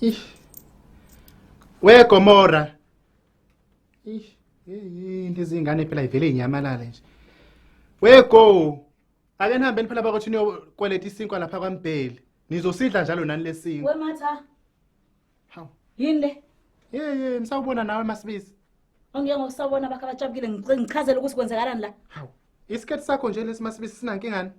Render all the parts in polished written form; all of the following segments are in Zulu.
Ish. We Gomora. Ish, into izingane phela ivele inyamalale nje. We go. Ake nihambeni phela bakuthi niyokweleta isinkwa lapha kwaMbheli. Nizosidla njalo nani lesinkwa. We Matha. Hawu. Yini le? Ye ye, ngisawubona nawe Masibisi. Ongeke ngokusabona bakho abajabukile ngichazele ukuthi kwenzakalani la. Hawu. Isiketi sakho nje lesi Masibisi sinankingani?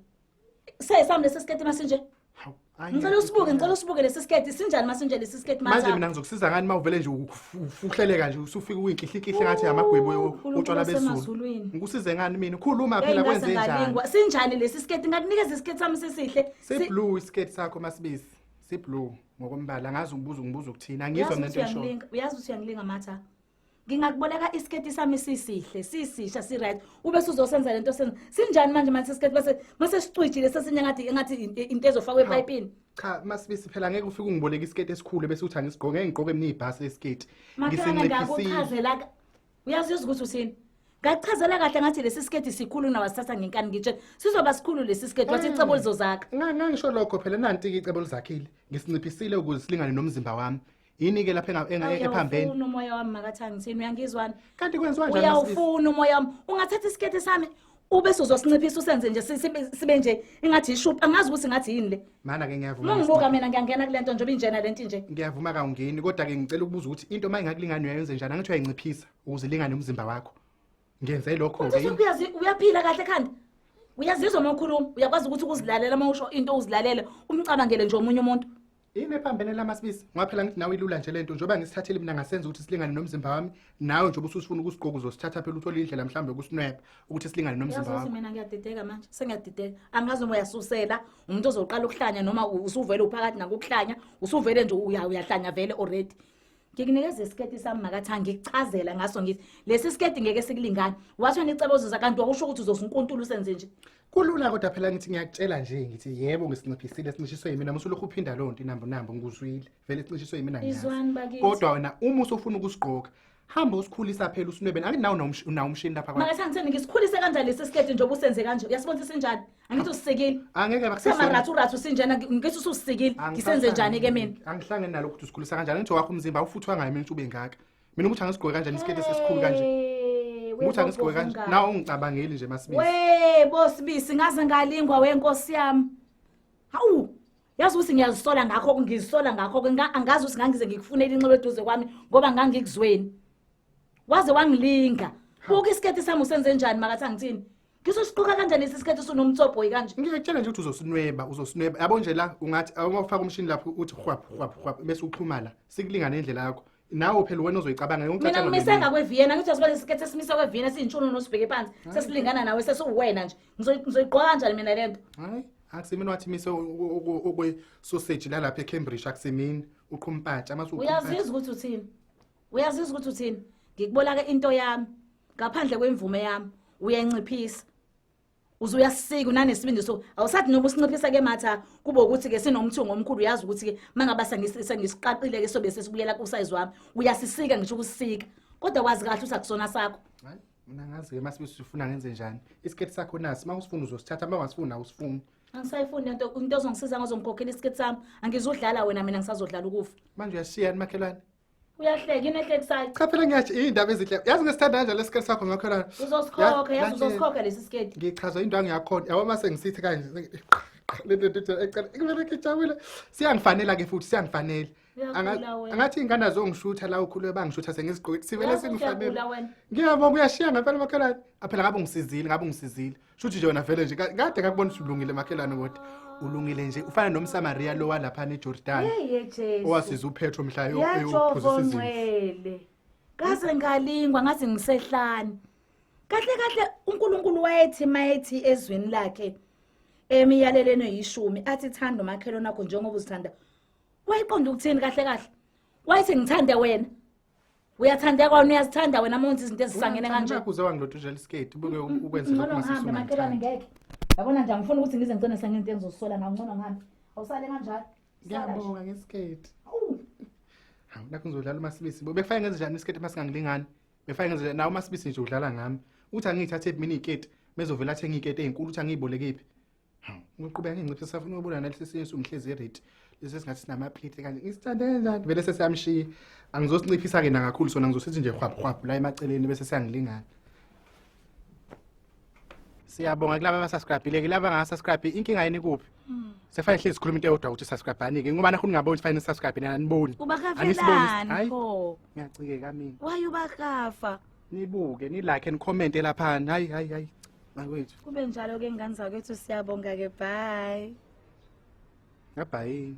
Sesami lesi siketi masinje. Hawu. Ngicela usibuke, ngicela usibuke lesi siketi sinjani masinje lesi siketi Manje Matha. mina ngizokusiza ngani uma uvele nje ufuhleleka nje usufika uyinhlihlihli ngathi amagwebu utshwala bezulu. Wasemazulwini. Ngikusize ngani mina? Khuluma Hey, phela ngase kwenze njani? ngalingwa. Sinjani lesi siketi? Ngakunikeza isiketi sami sesihle. Siblue isiketi sakho Masibisi. Siblue ngokombala angazi ngibuza ukuthini. Angizwa Uyazi mina ukuthi into esho. uyangilinga, uyazi ukuthi uyangilinga Matha. Ngingakuboleka isiketi sami sisihle, sisisha, si-right. Ube suzosenza lento senza. Sinjani manje manje isiketi bese mase sicijile sesinye ngathi ngathi into ezofakwa epayipini. Cha Masibisi phela ngeke ufike ungiboleke isiketi esikhulu bese uthi angisigqoke, ngeke ngigqoke mina ibhasi lesiketi. Makhelwane ngakuchazela uyazi ukuthi uthini? Ngakuchazela kahle ngathi lesi siketi sikhulu nawasithatha ngenkani ngitshela. Sizoba sikhulu lesi siketi wathi icebo lizozakha. Ngangisho lokho phela nanti ke icebo lizakhile. Ngisinciphisile ukuze silingane nomzimba wami. Yini ke lapha ephambene? Uyawufuna umoya wami makathanga ngithini uyangizwana? Kanti kwenziwa njani Masibisi? Uyawufuna umoya wami. Ungathatha isiketi sami ube uzosinciphisa usenze nje sibe nje ingathi ishupa angazi ukuthi ngathi yini le. Mana ke ngiyavuma. Uma ngibuka mina ngiyangena kule nto njengoba injena lento nje. Ngiyavuma kawungeni kodwa ke ngicela ukubuza ukuthi into uma ingakulingani uyayenze njani? Angithi uyayinciphisa ukuze ilingane umzimba wakho. Ngenze lokho ke. Uthi uyazi uyaphila kahle ekhanda. Uyazizwa uma ukhuluma, uyakwazi ukuthi ukuzilalela uma usho into uzilalele, umcabangele nje omunye umuntu. Yini ephambene la Masibisi? Ngoba phela ngithi nawe ilula nje lento njengoba ngisithathile mina ngasenza ukuthi silingane nomzimba wami, nawe njengoba ususifuna ukusigqoka uzosithatha phela uthole indlela mhlawumbe yokusinweba ukuthi silingane nomzimba Uyazi ukuthi wakho. mina ngiyadideka manje, sengiyadideka. Angazi noma uyasusela umuntu ozoqala ukuhlanya noma usuvele uphakathi nakukuhlanya, usuvele nje uyahlanya vele already. Ngikunikeza isiketi sami makathanga ngikuchazela ngaso ngithi lesi siketi ngeke sikulingane. Wathi wena icebo uzoza kanti wakusho ukuthi uzosinkuntula usenze nje. Kulula kodwa phela ngithi ngiyakutshela nje ngithi yebo ngisinciphisile sincishiswe yimina musulokhu uphinda lonto inambo nambo ngikuzwile vele sincishiswe yimina ngiyazi. Izwani bakithi. Kodwa wena uma usufuna ukusigqoka hamba usikhulisa phela usinwebe angithi nawe unawo umshini lapha kwakho. Makathanga ngitheni ngisikhulise kanjani lesi siketi njengoba usenze kanje? Uyasibona ukuthi sinjani? Angithi usisikile. Angeke bakusizwe. Samarathu rathu sinjena ngithi ususikile. Ngisenze njani ke mina? Angihlangene nalokho ukuthi usikhulisa kanjani. Ngithi wakho umzimba awufuthwa ngayo mina ukuthi ube ngaka. Mina ukuthi angisigqoke kanjani isiketi esikhulu kanje. Hey, we Ukuthi angisigqoke kanje. boBhovungane. Nawe ungicabangeli nje Masibisi. We bosibisi ngaze ngalingwa wenkosi yami. Hawu yazi ukuthi ngiyazisola ngakho ngizisola ngakho ke angazi ukuthi ngangize ngikufunela inxeba eduze kwami ngoba ngangikuzweni. Waze wangilinga. Buka isiketi sami usenze njani makathi angithini? Ngizosiqoka kanjani lesi siketi usunomtsobhoyi kanje? Ngiyakutshela nje ukuthi uzosinweba, uzosinweba. Yabo nje la ungathi awungafaka umshini lapho uthi hwap hwap hwap bese uxhuma la. Sikulingane indlela yakho. Nawe phela wena ozoyicabanga Mina ngicatshanga. ngimise ngakweVienna ngithi uyazibona isiketi esimise kweVienna siyintshunu nosibheke phansi sesilingana nawe sesiwena nje. Ngizoyiqoka kanjani mina lento? Hayi, akusimini wathi mise okwe sausage la lapha eCambridge akusimini uqhumpatsha mase Uyazizwa ukuthi uthini? Uyazizwa ukuthi uthini? Ngikubolaka into yami ngaphandle kwemvume yami uyayinciphisa. Uze uyasika unanesibindi so awusathi noma usinciphisa ke matha kube ukuthi ke sinomthungo omkhulu uyazi ukuthi ke mangaba sengisiqaqile ke sobe sesibuyela ku size wami uyasisika ngisho ukusika kodwa wazi kahle ukuthi akusona sakho. Hayi, mina ngazi ke Masibisi ufuna ngenze njani. Isiketi sakho nasi uma usifuna uzosithatha uma ungasifuni awusifuni. Angisayifuni lento into ozongisiza ngozongikhokhela isiketi sami angizudlala wena mina ngisazodlala ukufa. Manje uyashiya ni makhelwane? Uyahleka yini ehlekisayo? Cha phela ngiyathi iy'ndaba ezinhle. Yazi ngisithanda kanjani lesiketi sakho makhelwane? Uzosikhokha yazi Ya- uzosikhokha lesi siketi. Ngichazwa into angiyakhona. Yabo mase ngisithi kanje le nto ecela kumele ngijabule. Siyangifanela ke futhi siyangifanela. Uyagula wena. Angathi ingane azongishutha la ukhulwe bangishutha sengizigqokile. Sivele Uyazi ukuthi singifanele. uyagula wena. Ngiyabonga uyashiya ngempela makhelwane. Aphela ngabe ungisizile, ngabe ungisizile. Shuthi nje wena vele nje kade ngakubona ukuthi ulungile makhelwane kodwa. Ulungile nje ufana nomSamaria lo walapha eJordan. Hey ye Jesu. Owasiza uPetro mhla Yajovo eyophuzisa izimvu. ngcwele. Kaze ngalingwa ngathi ngisehlane. Kahle kahle uNkulunkulu wayethi mayethi ezweni lakhe emiyalelweni eyishumi athi thanda umakhelwane wakho njengoba uzithanda. Wayiqonda ukuthini kahle kahle? Wayethi ngithande wena. Uyathandeka wena uyazithanda wena uma wenza izinto ezisangene kanje. Uze wangilotshela isiketi ubuke ukwenze Ngcono lokhu ngihambe makhelwane ngeke. Yabona nje angifuni ukuthi ngize ngigcine sengento engizosola ngayo ngcono ngihambe. Awusale kanjalo. Sala nje. Ngiyabonga ngesiketi. Awu. Hawu nakho ngizodlala uMasibisi. Bekufanele ngenze njani isiketi masingangilingani? Bekufanele ngenze nawe uMasibisi nje udlala ngami. Uthi angiyithathe mina iketi mezovela athenga iketi ezinkulu uthi angiyiboleke phi? Hawu ngiqhubeka nginciphisa safuna ukubona nalesi sinye sumhlezi rate. Esesingathi sinamapliti kanje. Ngisithande kanjani? Vele sesiyamshiya. Angizosinciphisa ke nakakhulu sona, ngizosithi nje hwaphu hwaphu la emaceleni bese siyangilingana. Siyabonga kulaba abasubscribe-ile, kulaba abangasubscribe inkinga yini kuphi? Sefanele hlezi sikhuluma into eyodwa ukuthi subscribe-ani-ke ngoba nakho ningaboni ukuthi fanele subscribe nina aniboni. Anisiboni. Ubakafelani Hayi. pho? Ngiyacikeka mina. Why ubakafa? Nibuke, ni-like, ni-comment laphana. Hayi hayi hayi. Bakwethu. Kube njalo ke ngane zakwethu, siyabonga ke, bye. Ngabhayi.